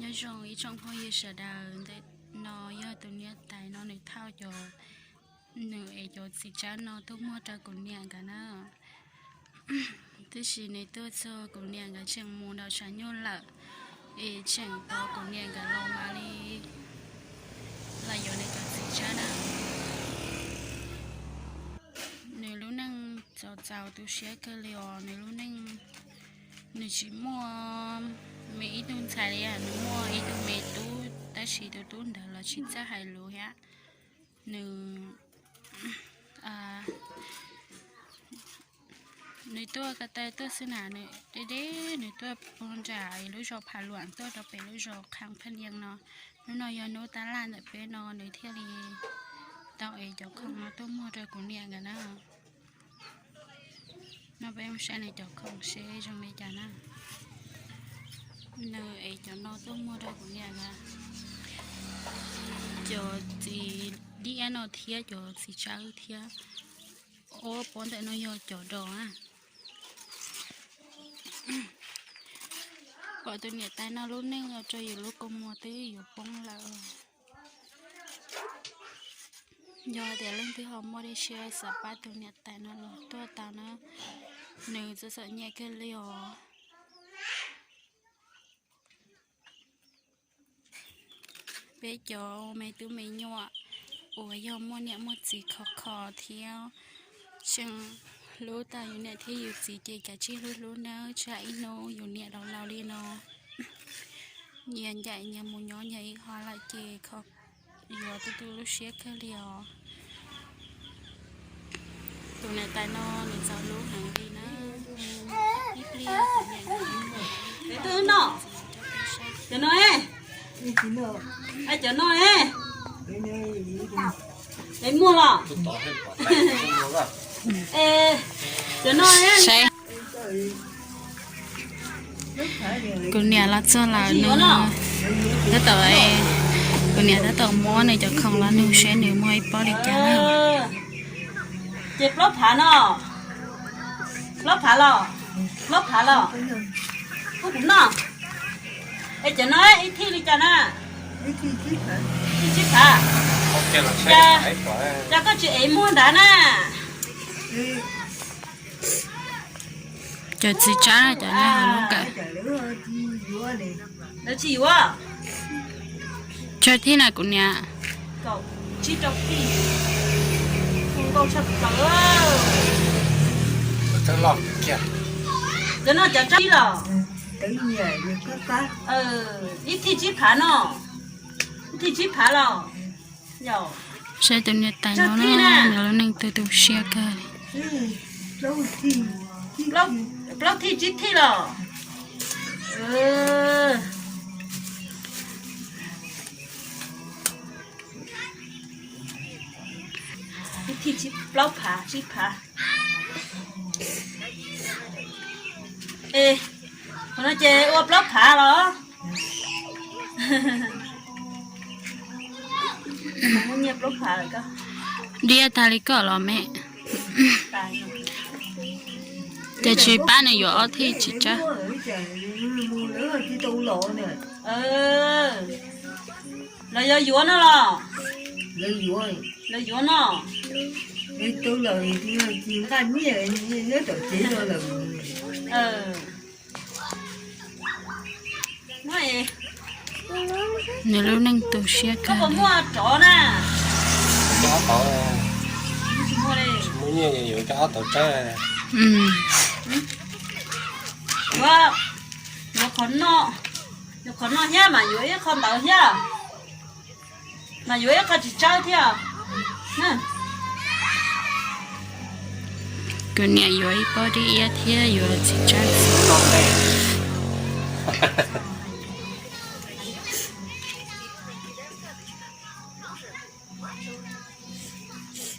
Nyob zoo ib tsoom phooj ywg sawv daws, ntawm no yog tus niam tais no nws thauj cov, nws ev cov txiv tsawb no tuaj muag rau kuv niam nkawd na. Tab sis nws tuaj txog kuv niam nkawd tseem mus nram tshav nyuj lawm, es tseem tos kuv niam nkawd los mam li los yuav nws cov txiv tsawb na. Nws lub neej txaus txaus tu siab kawg li os, nws lub neej nws tsis muaj me ib tug ntxhais li, nws muaj ib tug me tub tab sis tus tub ntawd los tsis txawj hais lus thiab. Nws, nws tuaj ko taw tuaj xwb na, nws deb deb nws tuaj puag nram lub zos Phav Luam tuaj rau pem lub zos Kham Pheej Yees no. Hnub no yog hnub tab laj ntawm peb no nws thiaj li tau ev cov khoom no tuaj muag rau kuv niam nkawd na. No peb mus saib nws cov khoom seb zoo li cas na. Nws ev cov no tuaj muag rau kuv niam nkawd, cov txiv diab no thiab cov txiv tsawb thiab. Ob pob ntawm no yog cov dos na. Pom tus niam tais no lub neej los rau yus lub kua muag twb yuav poob lawm. Yog tias leej twg ho muaj dej siab xav pab tus niam tais no los tuaj tau na, nws txom txom nyem kawg li os. Peb cov me tub me nyuam uas yog muaj niam muaj txiv khov kho thiab tseem hlub tau yus niam thiab yus txiv ces kav tsij hlub hlub nawb, tsam ib hnub yus niam laus laus li no nyias ncaim nyias mus nyob nyias ib qho lawm ces kho yuav tu tu lub siab kawg li os. Tus niam tais no nws txaus hlub heev li na. Ib pliag tus niam no, cov no, cov no, es muag los, cov no, saib. Kuv niam los txog lawm no, tab tom, kuv niam tab tom muab nws cov khoom los nug seb nws muaj ib pob li cas na. Ces plaub phav no, plaub phav los, plaub phav los, pub kuv noj. Es cov no ib thij li cas na? Thij tsib phav. Cas koj tsis ev muag nrad na? Cov txiv tsawb cov no lub kawm. Lawv tsis yuav. Tsawg thij na kuv niam? Kaum tsib rau thij. Zoo nkauj tshaj plaws. Cov no cov tsawb los? Ib thij tsib phav no. Ib thij tsib phav los? Saib tus niam tais no na, nws lub neej tu tu siab kawg li. Plaub thij tsib thij los? Ib thij plaub phav tsib phav. Es qhov no ces ua plaub phav los? Diab tag li koj los me. Ces tsis pab nws yuav ob thij txiv tsawb. Lawv yuav yuav no los? Lawv yuav no. Nws lub neej tu siab kawg. Muaj rov na. Tsis muaj nyiaj yuav cov hob tau tsawb. Yuav, yuav qhov no, yuav qhov no thiab mas yuav ib qho ntawd thiab, mas yuav ib qho tsis tsawb thiab. Kuv niam yuav ib pob dib iab thiab yuav txiv tsawb.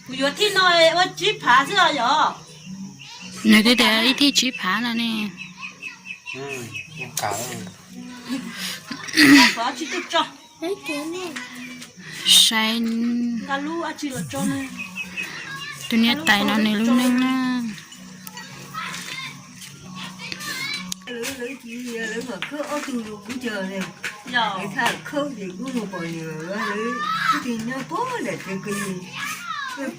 Kuv yuav thij no ua tsib phav xwb os yom. Nws twb tias ib thij tsib phav no ne. Saib, tus niam tais no nws lub neej na. Thaj khawb ces kuv mus pom nws, kuv tig nyob pog nram tsev kws,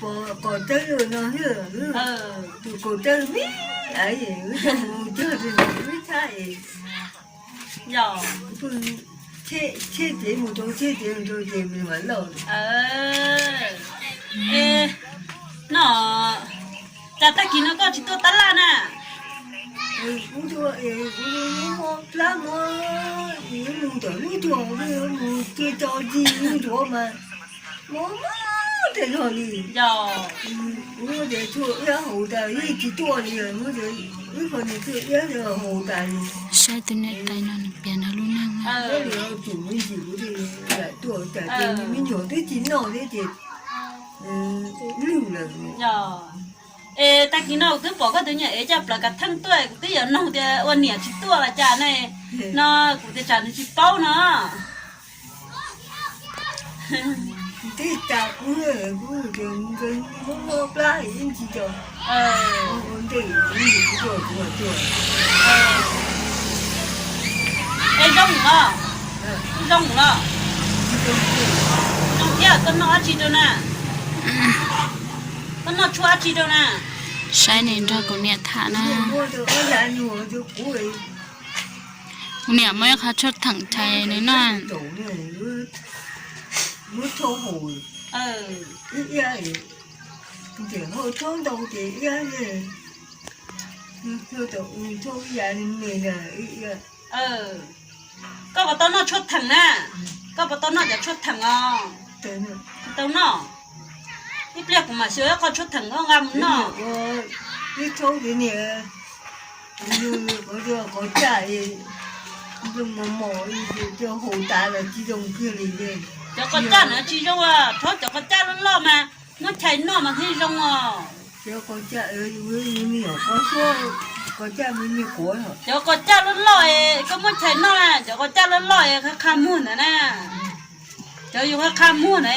pom kaum tawb no, tus kaum tawb me, mus cog tus ntawd ib thaj es, yog, pw, cheb tsev mus rau cheb tsev mus rau ces nws mam loj. No, cas tag kis no koj tsis tuaj tab laj na? Kuv tuaj es kuv mob plab mob, mus tom lub tuag, mus tso tso ci ntsuav mas mob mob tas zog li. Yog, kuv tias tshuav iab haus tas yeej tsis tuaj li, wb qhov niag tshuav iab haus tas li. Saib tus niam tais no nws piav nws lub neej na. Tsum me ntsis kuv thiaj li lam tuaj, cas tus me nyuam twb tsis noj thiab ces lwj lawm. Es tag kis no kuv twb pom koj tus niam ev coj plaws kav theej tuaj, kuv twb yuav nug tias ua niam tsis tuaj los cas ne, no kuv tias tsam nws tsis paub no. Tib tas kuv, kuv tias mob mob plab ib ntsis tso, ua ntej kuv mus kuv tuaj kuv mam tuaj. Es zoo los, zoo los, zoo thiab koj noj dab tsi rau na? Koj noj tshuaj dab tsi rau na? Saib nws nrog kuv niam tham na. Kuv niam muaj ib qho tshuaj theem thaiv nws noj. Koj puas tau noj tshuaj theem na? Koj puas tau noj cov tshuaj theem os? Tau noj. Ib pliag kuv mam xyuas ib qho tshuaj theem koj nqa mus noj. Ib thaub ces niam, qhov caj, mos mos, cov haus tas los tsis zoo kiag li. Cov qhov caj no tsis zoo, rhaub cov qhov caj loj loj mas muab chais noj mas thiaj zoo os. Cov qhov caj, me nyuam qhov suab, qhov caj me me quav. Cov qhov caj loj loj es koj muab chais noj na, cov qhov caj loj loj es qha qha muag ntawd na. Cov yus qha qha muag na,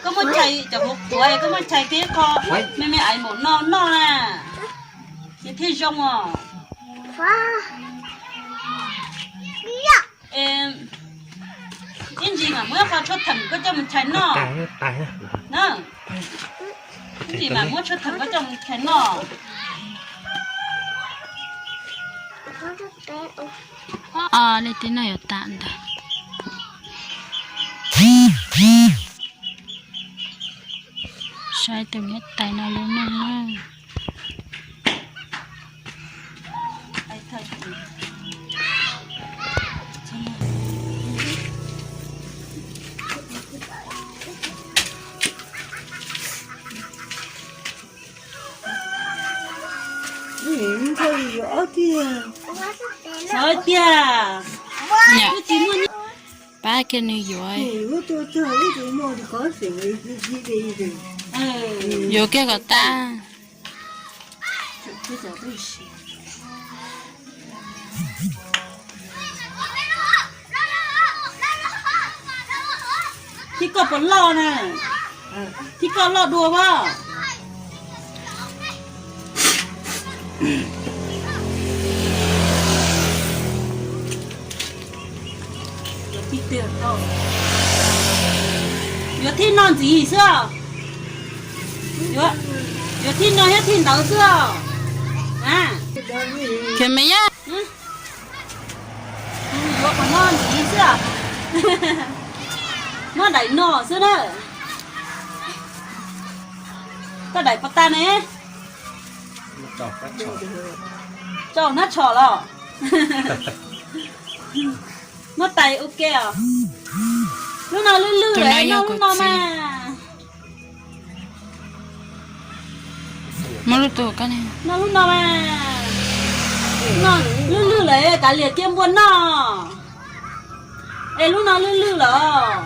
koj muab chais cov quav quav, koj muab chais kiag ib qho me me aiv npaum no noj na, ces thiaj zoo os. Ib ntsis mam muab ib qho tshuaj theem koj coj mus chais noj. Ib ntsis mam muab tshuaj theem koj coj mus chais noj. Ob leej twg noj yuav tas ntag. Saib tus niam tais no lub neej na. Xav tiag. Pab kiag nws yuav. Yuav kiag kom tas. Thib koj puas loj na? Thib koj loj dua pab. Yuav thib no ntxiv xwb os. Yuav thib no thiab thib ntawd xwb os. Khiav me yab. Yuav qhov no ntxiv xwb os. Muab daim no xwb na. Koj daim puas tag ne? Tso hnab tsho los. Muab tais ua ke os. Lub no lwj lwj lawm, noj lub no mas. Muab lub tus koj ne. Noj lub no mas. Lwj lwj lawm kav liam cia npua noj. Es lub no lwj lwj lawm.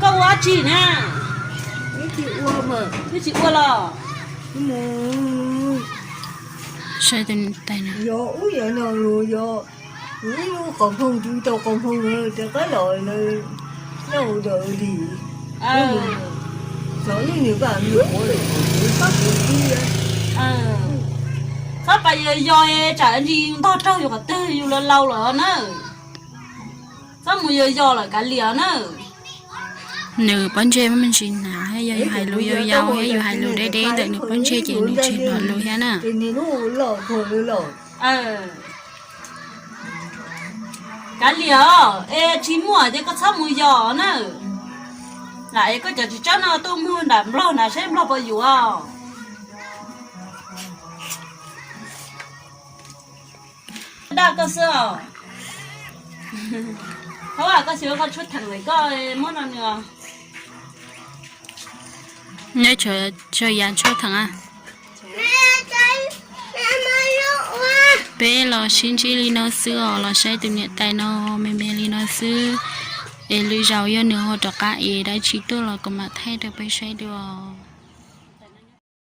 Koj ua dab tsi na? Twb tsis ua los? Saib tus niam tais no. Yog ub yog no los yog ib lub qhov nphoo, tus tau qhov nphoo rov qab los lawm, noj ua dog ua dig. Xyov lub niag vaj me nyuam quav lawm, pab kuv tib. Txhob pas yos yos es tsam ntsis yus ntog raug yus qhov twg, yus laus laus lawm na. Txhob mus yos yos lawm kav liam na. Nws pob ntseg muaj me ntsis hnav thiab, yog yus hais lus yau yau thiab yus hais lus deb deb ntawm nws pob ntseg ces nws tsis hnov lus thiab na. Kav liam os, es tsis muaj ces koj txhob mus yos na. Lam es koj cov txiv tsawb no tuaj muag nram Nplog na saib Nplog puas yuav. Daj koj xwb os. Thaub, koj xyuas koj tshuab theem lawm koj muab rau nws. Nyob tsam ya tshuab theem. Peb los sib ntsib li no xwb os, los saib tus niam tais no me me li no xwb. Es lwm zaus yog nws ho rov qab es dab tsi tuaj los kuv mam thaij rau peb saib dua.